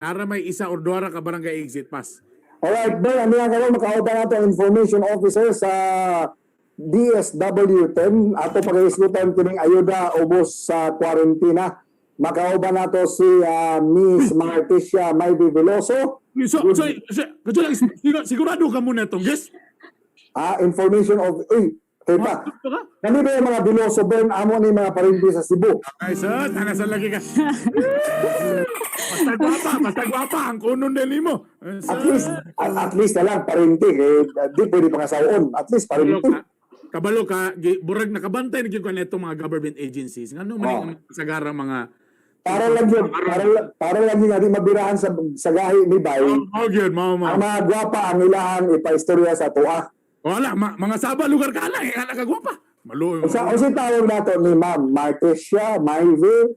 Nara may isa or duha ra ka barangay exit pass. Alright, Ben, ano yan karon, makauban nato ang information officer sa DSW10 ato pagahisgutan kining ayuda ubos sa kwarentina. Makauban nato si Miss Marticia Maybe Veloso. So, lang, sigurado ka muna itong guest. Ah, information of, uy, teka. Kani ba yung mga Veloso, Ben, amo ni mga parinti sa Cebu? Ay, sir, tangasan lagi ka. Basta gwapa, basta gwapa, ang kunon din mo. At least na lang parinti kay di pwede pangasaon. At least Kabalo parinti. ka, kabalo ka, burag nakabantay na gyud ka nito mga government agencies. Ngano man ang sagarang mga Para lang yun, para lang yun nga di mabirahan sa gahi ni Bay. Oh, gyud, mao mao. Ang mga gwapa ang ilahang ipaistorya sa tuwa. Wala, mga saba lugar ka lang, eh, ka gwapa. Maluoy. Unsa tawag nato ni Ma'am Martesia Mayve?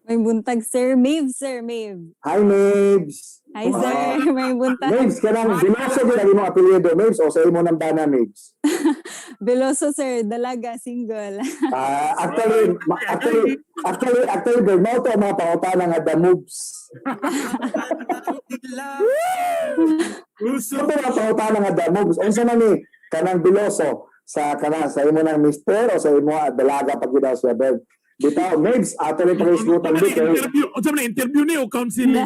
May buntag, sir. Maeve, sir. Maeve. Hi, Mabes. Hi, sir. May buntag. Mabes, kanang Veloso gyud ang imong apelyido, Mabes, o sa imo nang bana, Mabes? Veloso, sir. Dalaga, single. Ah, actually, Bern, mao to ang mga pangutana nga the moves. Uso. Mao to ang mga pangutana nga the moves. Unsa man ni kanang Veloso sa kana sa imo nang mister o sa imo dalaga pag gyud siya, Bern? Bitaw, Mabes, ato ni pag-isgutan di kay Interview, unsa man interview ni o counseling?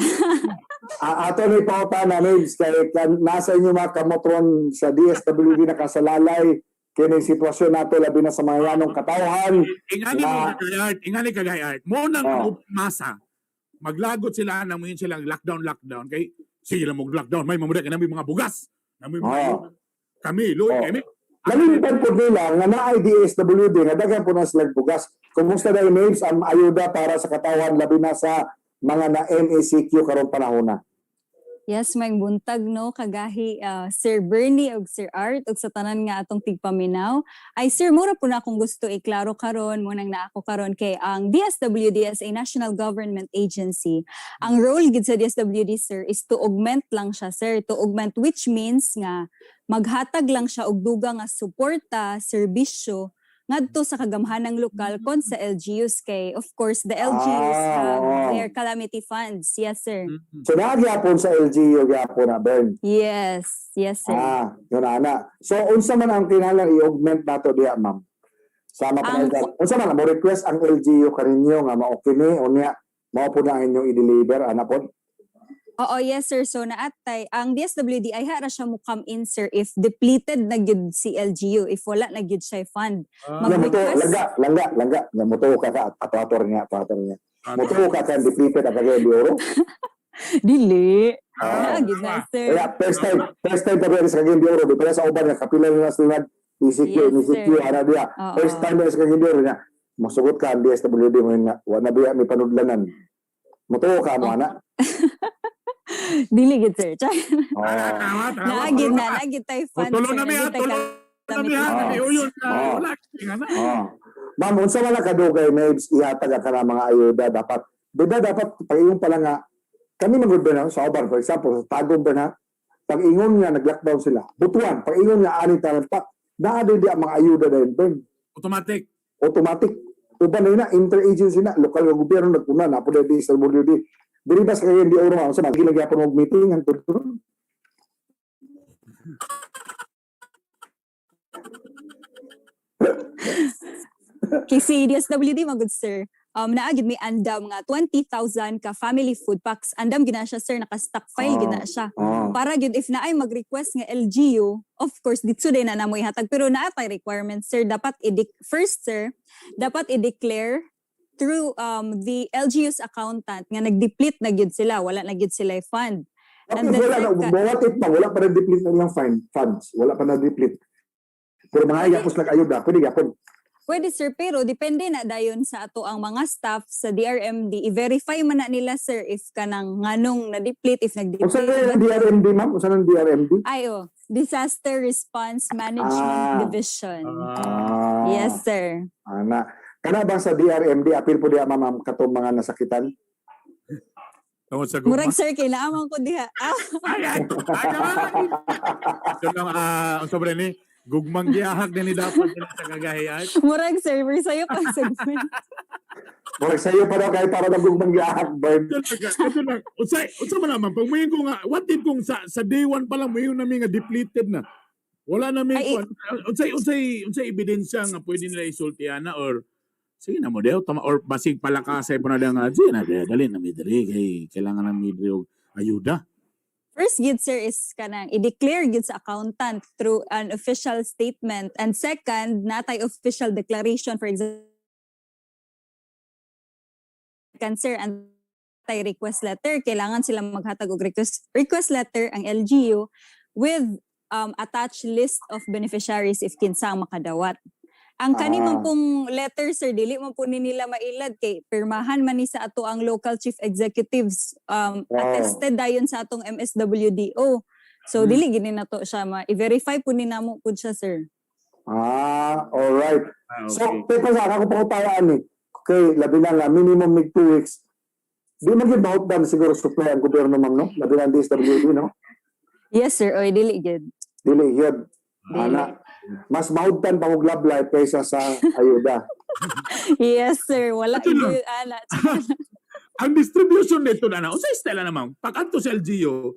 Ato ni pangutana, Mabes, kay nasa inyo mga kamotron sa DSWD nakasalalay kini sitwasyon nato labi na sa mga yanong katawhan. Ingani mo kagay art, ingani kagay art. Mo nang masa. Maglagot sila nang muin silang lockdown lockdown kay sige lang mo lockdown, may mamuda kay nami mga bugas. Nami mga kami, luoy kami. Nalimitan po nila nga naay DSWD nga daghan po na sila bugas. Kumusta dahil, Mabes, ang ayuda para sa katawan labi na sa mga na MECQ karong panahon na? Yes, may buntag no kagahi Sir Bernie ug Sir Art ug sa tanan nga atong tigpaminaw. Ay sir, mura po na akong gusto iklaro karon mo nang naako karon kay ang DSWD as a national government agency. Ang role gid sa DSWD, sir, is to augment lang siya, sir, to augment, which means nga maghatag lang siya og dugang nga suporta, serbisyo ngadto sa kagamhanang lokal kon sa LGUs kay of course the LGUs have their calamity funds. Yes, sir. So naa gyapon sa LGU gyapon na, Bern. Yes, sir. Ah, yun ana. So unsa man ang kinahanglan i-augment nato diha, ma'am? Sama pa na unsa man mo request ang LGU kaninyo nga mao kini unya mao po na ang inyong i-deliver ana pod? Oo, yes, sir. So naatay ang DSWD ay hara siya mo come in, sir, if depleted na gyud si LGU, if wala na gyud siya fund. Nga mo to, Mag-request. langga, langga, langga. Nga mo to ka ka ato-ator niya, ato-ator niya. Mo to ka ka depleted ang Cagayan de Oro. Dili. Gyud na, sir. Kaya first time pa sa Cagayan de Oro, di pala sa uban nga kapila na sila nag ECQ, Yes, ECQ, sir. ana diya. First time na sa Cagayan de Oro niya. Masugot ka ang DSWD mo yun nga, wa na biya may panudlanan. Mutuo ka mo, ana. Dili gyud, sir. Char. Oh. Tama, tama. Naa gyud na, naa gyud tay fund. Tulo sir. na mi ha, Naa gyud tay tulo na mi calamity ha, funds. uyon na wala nga na. Oh. Ma'am, unsa man lang kadugay may ihatag ang kanang mga ayuda dapat. Di ba dapat pag-ingon pa lang nga kami magud ba na sa uban, for example sa Tagum ba na pag-ingon nga nag-lockdown sila. Butuan, pag-ingon nga ani tanan pak naa din di ang mga ayuda dahil Ben. Automatic. Automatic. Uban na interagency na lokal nga gobyerno nagpuna na po di sa WD. Dili ba sa Cagayan de Oro, ma'am, sa mga gyapon og meeting hangtod karon? Kay si DSWD magud, sir. Naa gyud may andam nga 20,000 ka family food packs. Andam gina siya, sir, naka-stockpile gina siya. Para gyud if naay mag-request nga LGU, of course didto day na namo ihatag, pero naa tay requirements, sir. Dapat i first, sir, dapat i-declare through the LGU's accountant nga nag-deplete na gyud sila, wala na gyud sila fund. What And if then wala na, second- what if pa, wala pa na-deplete na ilang funds, wala pa na-deplete. Pero mga yapos lang ayuda, pwede yapon. Pwede, sir, pero depende na dayon sa ato ang mga staff sa DRMD, i-verify man na nila, sir, if kanang nganong na-deplete, if Unsa nag-deplete na ang DRMD, ma'am? Unsa na ang DRMD? Ay, oh, Disaster Response Management Division. Yes, sir. Ana. Kana bang sa DRMD apil po diya, ma'am, katong mga nasakitan? Tungod sa gugma. Murag, sir, kailangan ko diha. Ay, ay, ay, ay. So lang, ang sobre ni, gugmang giyahak din ni dapat nila sa kagahi. Ay, Murag, sir, pero sa'yo pa segment. Murag sayo pa daw kay para nagugmang giahak, Bern. Ito lang. Unsa man naman pag moingon ko nga, what if kung sa day one pa lang moingon nami nga depleted na? Wala na mi Ay, kuan. Unsay ebidensya nga pwede nila isulti ana or sige na mo deo tama or basig palakasay pa na lang nga sige na dali, dali na mi diri kay kailangan na mi diri og ayuda. First gyud, sir, is kanang i-declare gyud sa accountant through an official statement, and second, natay official declaration, for example, sir, and tay request letter. Kailangan sila maghatag og request letter ang LGU with attached list of beneficiaries if kinsa ang makadawat. Ang kani man pong letter, sir, dili man po ni nila mailad kay pirmahan man ni sa ato ang local chief executives, attested dayon sa atong MSWDO. So dili gini na to siya ma i-verify po ni namo pud siya, sir. Ah, all right. Ah, So, pero sa ako pangutayaan ni, okay, labi na nga, minimum mig 2 weeks. Di man gyud mahutdan siguro supply ang gobyerno, ma'am, no? Labi na ang DSWD, no? Yes, sir, oy, dili gid. Dili, yun. Dili. Ana, mas mahutdan pa og love life kaysa sa ayuda. Yes, sir, wala Ito lang. gyud ana. Ang distribution nito na na unsay style na, ma'am? Pag adto sa LGU,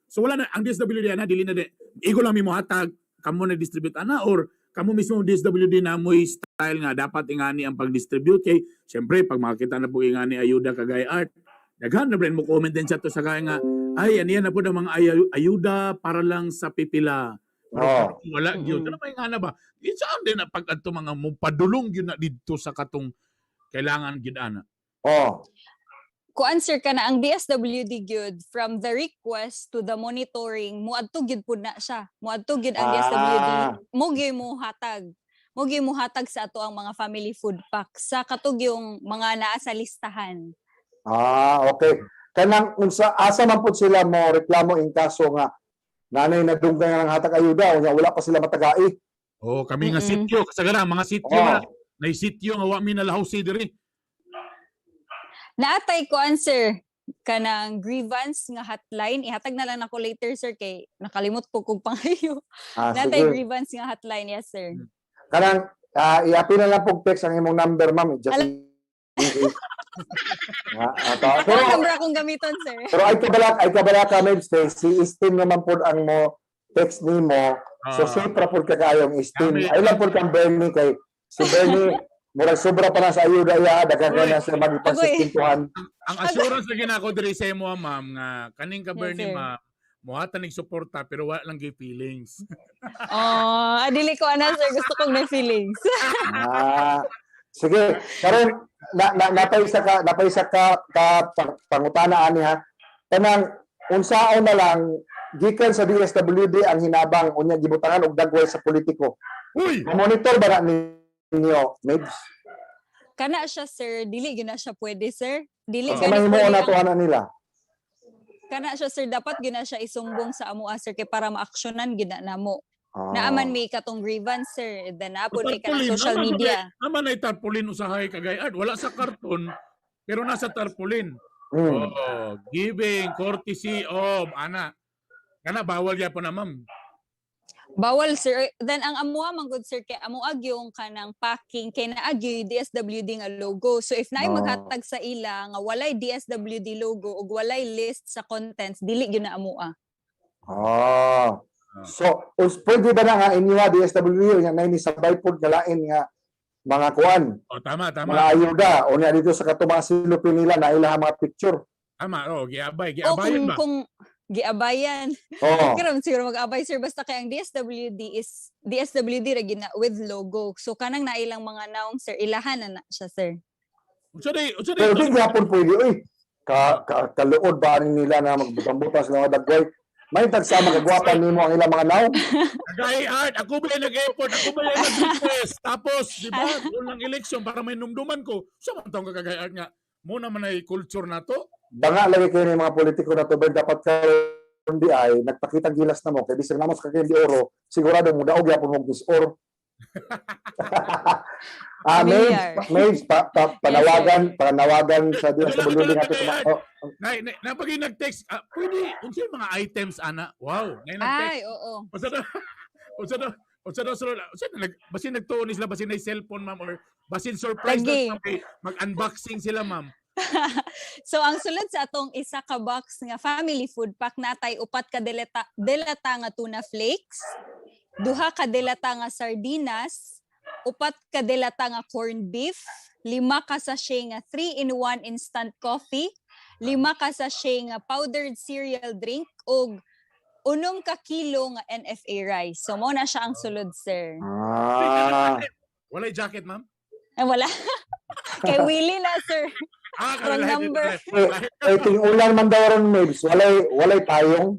so wala na ang DSWD ana, dili na de igo lang mi mohatag, kamo na distribute ana, or kamo mismo ang DSWD na mo'y style nga dapat ingani ang pag-distribute kay syempre pag makakita na po ingani ayuda, kagaya art, daghan na mo comment din sa to sa kaya nga ay aniya na po ng mga ayuda para lang sa pipila. Pero wala gyud. Ano may nga na ba? Saan din na pag adto mga mo padulong gyud na didto sa katong kailangan gyud ana? Oh. Kuan, sir, kana ang DSWD gyud, from the request to the monitoring, muadto gyud pud na siya. Muadto gyud ang DSWD, mo gyud mo hatag. Mo gyud mo hatag sa ato ang mga family food pack sa katog yung mga naa sa listahan. Ah, okay. Kanang unsa, asa man pud sila mo reklamo in kaso nga nanay nadunggan nga ng hatag ayuda unya wala pa sila matagai? Oh, kami nga sityo, kasagara mga sityo na nay sityo nga wa mi nalahawsi diri. Naatay ko, sir, kanang grievance nga hotline. Ihatag na lang nako later, sir, kay nakalimot po kog pangayo. Ah, Naatay sige. grievance nga hotline, yes, sir. Kanang iapil na lang pog text ang imong number, ma'am, just in case. Pero, Pero number akong gamiton, sir. pero ay kabala ka, Mebs, kay si Steam naman pod ang mo text nimo. So safe ra pod ka kaayong Steam. Kami- Ay lang pod kang Bernie kay si Bernie murag sobra pa na sa ayuda iya, daghan ka na sa magipagsikintuhan. Ang assurance lagi nako diri sa imo, ma'am, nga kaning ka Yes, Bernie sir. ma moha ta nig suporta pero wala lang gyud feelings. Oh, adili ko ana, sir, gusto kong may feelings. Ah, sige, karon na, napay isa ka pangutana ani ha. Kanang unsaon na lang gikan sa DSWD ang hinabang unya gibutangan og dagway sa politiko? Uy! Monitor ba na ninyo, Mebs? Kana siya, sir, dili gyud na siya pwede, sir. Dili Sa gani mahimo pwede na to ana nila. Kana siya, sir, dapat gyud na siya isumbong sa amoa, sir, kay para maaksyonan gyud na namo. Ah. Naaman may katong grievance, sir, then naapon may kanang Tarpaulin, social naman media. Naman ay tarpaulin usahay, kagay art. Wala sa karton pero nasa tarpaulin. Oh, giving courtesy of ana. Kana bawal gyapon na, ma'am. Bawal, sir. Then ang amuha man gud, sir, kay amuag yung kanang packing kay naag yung DSWD nga logo. So if naay maghatag sa ila nga walay DSWD logo ug walay list sa contents, dili gyud na amua. Ah. So, pwede ba na nga inyo ha, DSWD nga nay ni sabay pod nga lain nga mga kuan, Oh, tama, tama. mga ayuda unya dito sa katong mga silupin nila na ilaha mga picture? Tama, oh, giabay, O giabayan kung ba? kung giabayan. Oh. Karon siguro mag-abay, sir, basta kay ang DSWD is DSWD ra gyud na with logo. So kanang nailang mga naong, sir, ilahan na na siya, sir. Unsa day Pero di gyapon pwede oy. Ka, kaluod ba ani nila na magbutang-butang sila mga dagway? May tagsama kagwapa nimo ang ilang mga naong. Kagay art, ako ba yung nag-effort, ako ba yung nag-request? Tapos, di ba, doon lang election para may numduman ko. Sa man taong kagay art nga, mo naman ay culture na to. Banga lagi kayo ng mga politiko na to, pero dapat karon di ay nagpakita gilas na mo kay bisag namo sa Cagayan de Oro, sigurado mo daog gyapon mo or Familiar. Maves, panawagan sa DSWD nga to sa mga, oh, Na, napag nag-text, pwede, unsa yung mga items, ana? Wow, na nag-text. Ay, oo. Unsa na, unsa na, Unsa daw sulod? Unsa na nag basin nagtuon ni sila, basin na cellphone, ma'am, or basin surprise Lagi. daw kay mag-unboxing sila, ma'am? So ang sulod sa atong isa ka box nga family food pack, natay upat ka delata nga tuna flakes, duha ka delata nga sardinas, upat ka delata nga corned beef, lima ka sachet nga 3-in-1 instant coffee, lima ka sachet nga powdered cereal drink ug 6 ka kilo nga NFA rice. So mo na siya ang sulod, sir. Ah. Walay jacket, ma'am? Ay, wala. Kay Willie na, sir. Ah, Wrong lahi- number. Eh, ting-ulan man daw ron, Mabes. Walay payong.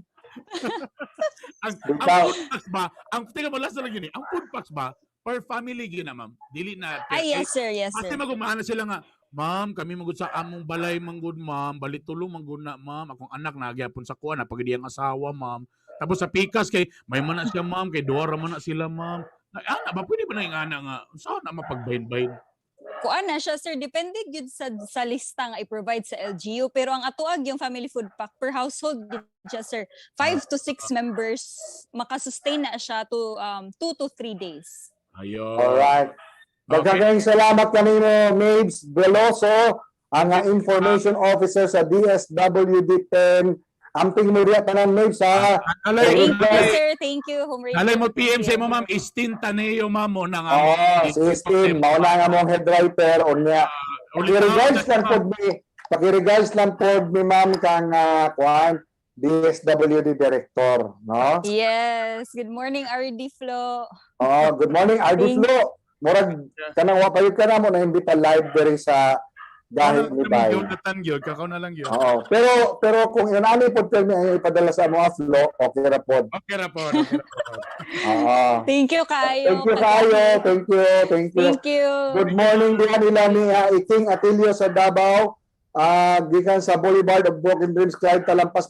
Ang Bitaw. food packs ba? Ang tingnan mo, last na lang yun eh. Ang food packs ba per family gyud na, ma'am? Dili na per Ay, yes, sir. Yes, Kasi sir. magumana sila nga, "Ma'am, kami magud sa among balay manggod, ma'am. Balit tulo manggod na, ma'am. Akong anak na gyapon sa kuan, napagidi ang asawa, ma'am. Tapos sa pikas kay may man na siya, ma'am, kay duha ra man na sila, ma'am." Na, ana ba pwede ba na yung ana nga saan na mapagbahin-bahin? Kuan na siya, sir, depende gyud sa lista nga i-provide sa LGU, pero ang atuag yung family food pack per household gyud siya, sir, 5 to 6 members makasustain na siya to 2 to 3 days. Ayo. Alright. Daghang salamat kanimo, Mabes Veloso, ang information officer sa DSWD 10. Amping mo riya tanan, Mabes, ha. Alay, Thank you, alay, sir. Thank you, Home Radio. alay mo PM sa imo, ma'am, Istin Taneo, ma'am, mo na nga. Oo, si Stin, mauna nga mong head writer unya. Paki-regards lang pod mi, paki-regards lang pod mi, ma'am, kang kuan DSWD director, no? Yes, good morning, RD Flo. Oh, good morning, RD Flo. Murag kanang wa payud ka na mo na hindi pa live diri sa dahil ni Bay. Jonathan gyud, kakaw na lang gyud. Oo. Pero pero kung inani pod permi ang ipadala sa mo Flo, okay ra pod. Okay ra po, okay ra po. Oo. Thank you kayo. Thank you kayo. Thank you. Thank you. Thank you. Good morning din nila ni Iking Atilio sa Davao. Gikan sa Boulevard of Broken Dreams, Clyde Talampas.